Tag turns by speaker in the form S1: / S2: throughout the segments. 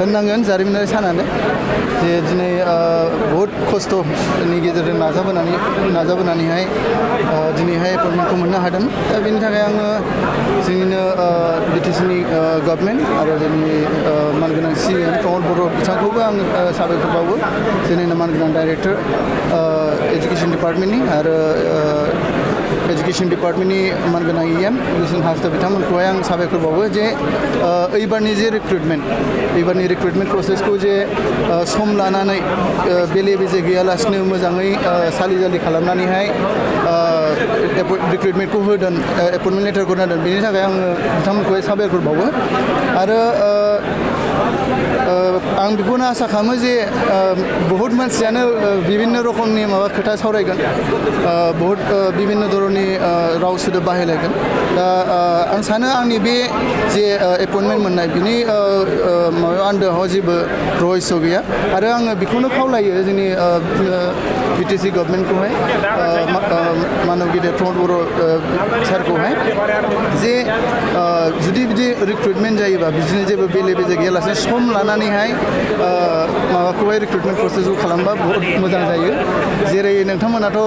S1: होननांगोन जारिमिनारि सानानो जे दिनै बहुद खस्थ'नि गेजेरजों नाजाबोनानैहाय दिनैहाय एपइन्टमेन्टखौ मोननो हादों दा बेनि थाखाय आङो जोंनिनो बिटिसिनि गभर्नमेन्ट आरो जोंनि मानगोनां CM प्रमद बर' बिथांखौबो आं साबायखर बावो जोंनिनो मानगोनां डाइरेक्टर एजुकेशन डिपार्टमेन्टनि आरो एजुकेशन डिपार्टमेन्टनि मानगोनां EM लुसन हासदा बिथांमोनखौहाय आं साबायखर बावो जे एबारनि जे रिक्रुटमेन्ट प्रसेसखौ जे सम लानानै बेले बेजे गैयालासिनो मोजाङै सालि जालि खालामनानैहाय रिक्रुटमेन्टखौ होदों एपइन्टमेन्ट लेटारखौ होदों बेनि थाखाय आङो बिथांमोनखौहाय साबायखर बावो आरो आं बेखौनो आसा खालामो जे बहुत मानसियानो बिभिन्न रोखोमनि माबा खोथा सावरायगोन बहुत बिभिन्न धरननि राव सोदोब बाहायलायगोन दा आं सानो आंनि बे जे एपइन्टमेन्ट मोननाय बिनि माबायाव आन्दोआव जेबो रहस्य गैया आरो आङो बेखौनो खावलायो जोंनि बिटिसि गभर्नमेन्टखौहाय मानब गेदेर प्रमद बर' सारखौहाय जे जुदि बिदि रिक्रुटमेन्ट जायोबा बिदिनो जेबो बेले बेजे गैयालासे सम लानानैहाय माबाखौहाय रिक्रुटमेन्ट प्रसेसखौ खालामबा बहुत मोजां जायो जेरै नोंथांमोनाथ'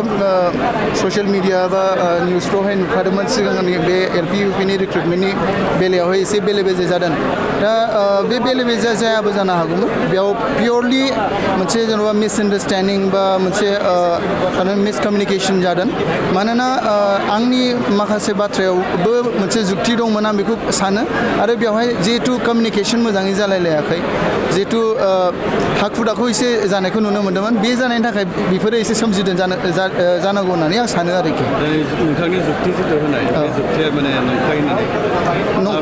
S1: ससियेल मिडिया बा निउसफ्रावहाय नुखादोंमोन सिगांनि बे LP UPनि रिक्रुटमेन्टनि बेलायावहाय एसे बेले बेजे जादों दा बे बेले बेजे जायाबो जानो हागौमोन बेयाव पियरलि मोनसे जेनेबा मिसआन्डारस्टेन्डिं बा मोनसे मिसकमिउनिकेसन जादों मानोना आंनि माखासे बाथ्रायावबो मोनसे जुक्ति दंमोन आं बेखौ सानो आरो बेवहाय जिहेतु कमिउनिकेसन मोजाङै जालायलायाखै जिहेतु हाखु दाखु एसे जानायखौ नुनो मोन्दोंमोन बे जानायनि थाखाय बेफोरो एसे सोमजिदों जानांगौ होननानै आं सानो आरोखि
S2: नोंथांनि जुक्ति जिथु होनाय बे जुक्तिया माने नंखाय होननानै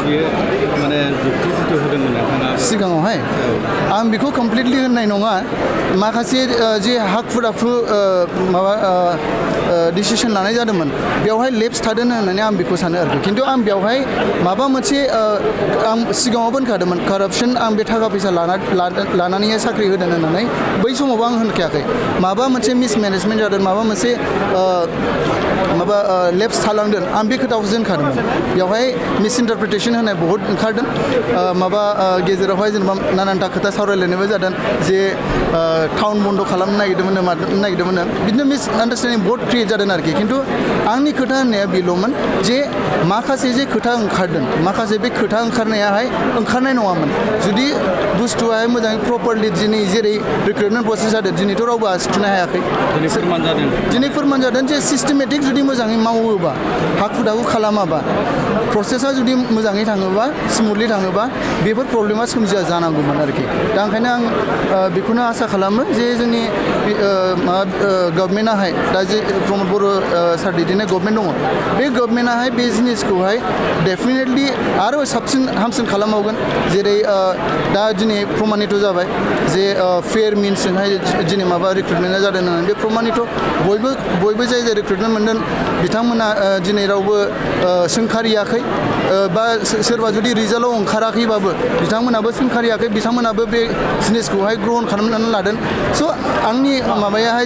S2: बेयो माने जुक्ति जिथु होदोंमोन नोंथाङा
S1: सिगाङावहाय आं बेखौ कमप्लिटलि होननाय नङा माखासे जे हाखु दाखु माबा डिसिसन लानाय जादोंमोन बेवहाय लेप्स थादों होननानै आं बेखौ सानो आरोखि खिन्थु आं बेवहाय माबा मोनसे आं सिगाङावबो होनखादोंमोन कारापसन आं बे थाखा फैसा लानानैहाय साख्रि होदों होननानै बै समावबो आं होनखायाखै माबा मोनसे मिसमेनेजमेन्ट जादों माबा मोनसे माबा लेप्स थालांदों आं बे खोथाखौसो होनखादोंमोन बेवहाय मिसइन्टारप्रिटेसन होनाय बहुद ओंखारदों माबा गेजेरावहाय जेनेबा नानानथा खोथा सावरायलायनायबो जादों जे टाउन बन्द खालामनो नागिरदोंमोन बिदिनो मिसआन्डारस्टेन्डिं बहुद क्रिएट जादों आरोखि खिन्थु आंनि खोथा होननाया बेल'मोन जे माखासे जे खोथा ओंखारदों माखासे बे खोथा ओंखारनायाहाय ओंखारनाय नङामोन जुदि बुस्थुआहाय मोजाङै प्रपारलि दिनै जेरै रिक्रुटमेन्ट प्रसेस जादों दिनैथ' रावबो आसिथुनो हायाखै दिनै फोरमान जादों जे सिस्टेमेटिक जुदि मोजाङै मावोबा हाखु दाखु खालामाबा प्रसेसा जुदि मोजाङै थाङोबा स्मुथलि थाङोबा बेफोर प्रब्लेमा सोमजिया जानांगौमोन आरोखि दा ओंखायनो आं बेखौनो आसा खालामो जे जोंनि गभर्नमेन्टआहाय दा जे प्रमद बर' सार दैदेननाय गभर्नमेन्ट दङ बे गभर्नमेन्टआहाय बे जिनिसखौहाय डेफिनेटलि आरो साबसिन हामसिन खालामबावगोन जेरै दा दिनै प्रमानित जाबाय जे फेयार मिन्सजोंहाय दिनै माबा रिक्रुटमेन्टआ जादों होननानै बे प्रमानित बयबो जाय रिक्रुटमेन्ट मोनदों बिथांमोना दिनै रावबो सोंखारियाखै बा सोरबा जुदि रिजाल्टआव ओंखाराखैबाबो बिथांमोनाबो सोंखारियाखै बिथांमोनाबो बे जिनिसखौहाय ग्रहण खालामनानै लादों स' आंनि माबायाहाय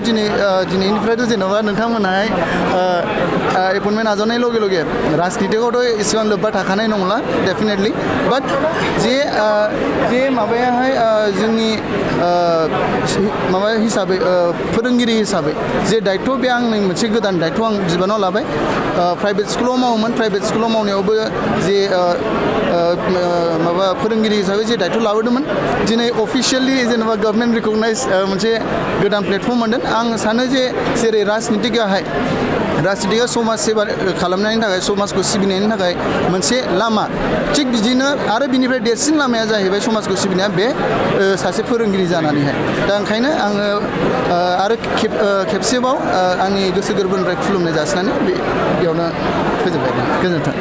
S1: दिनैनिफ्रायथ' जेनेबा नोंथांमोनाहाय एपइन्टमेन्ट आजावनाय लगे लगे राजनितिकआवथ' एसेबां लोब्बा थाखानाय नंला डेफिनेटलि बाट जे माबायाहाय जोंनि माबा हिसाबै फोरोंगिरि हिसाबै जे दायथ' बे आंनि मोनसे गोदान दायथ' आं बिबानाव लाबाय प्राइभेट स्कुलाव मावोमोन प्राइभेट स्कुलाव मावनायावबो जे माबा फोरोंगिरि हिसाबै जे दायथ' लाबोदोंमोन दिनै अफिसियेलि जेनेबा गभर्नमेन्ट रिकगनाइज मोनसे गोदान प्लेटफर्म मोनदों आं सानो जे जेरै राजनितिकआ समाज सेवा खालामनायनि थाखाय समाजखौ सिबिनायनि थाखाय मोनसे लामा थिग बिदिनो आरो बिनिफ्राय देरसिन लामाया जाहैबाय समाजखौ सिबिनाया बे सासे फोरोंगिरि जानानैहाय दा ओंखायनो आङो आरो खेबसेबाव आंनि गोसो गोरबोनिफ्राय खुलुमनाय जासिनानै बेयावनो फोजोबबाय गोजोन्थों